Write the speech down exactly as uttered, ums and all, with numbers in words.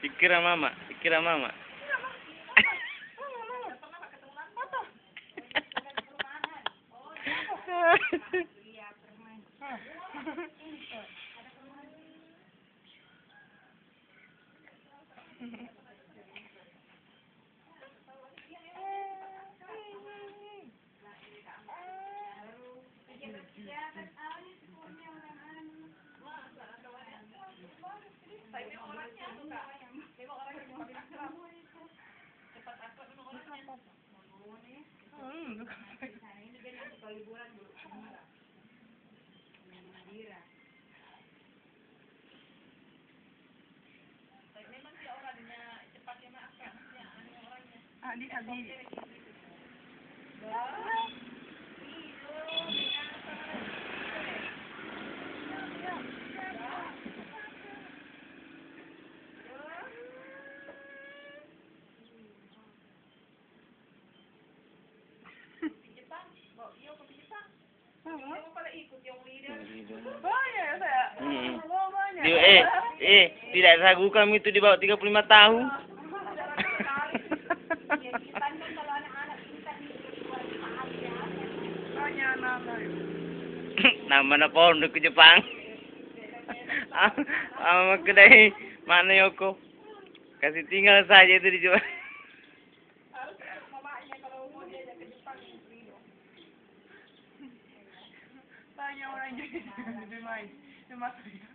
Pikkira mama, pikkira mama. Banyak ya, saya. Mm-mm. Oh, banyak. Dia, eh, eh, tidak ragukan itu di bawah tiga puluh lima tahun. Banyak anak-anak. Nama na pondok ke Jepang. Ah, ah, makkedai mana yoko? Kasih tinggal saja itu di Jepang. Harus mamanya kalau mau diajak ke Jepang, ridho. Tanya orang jadi, dia main. Dia masuk.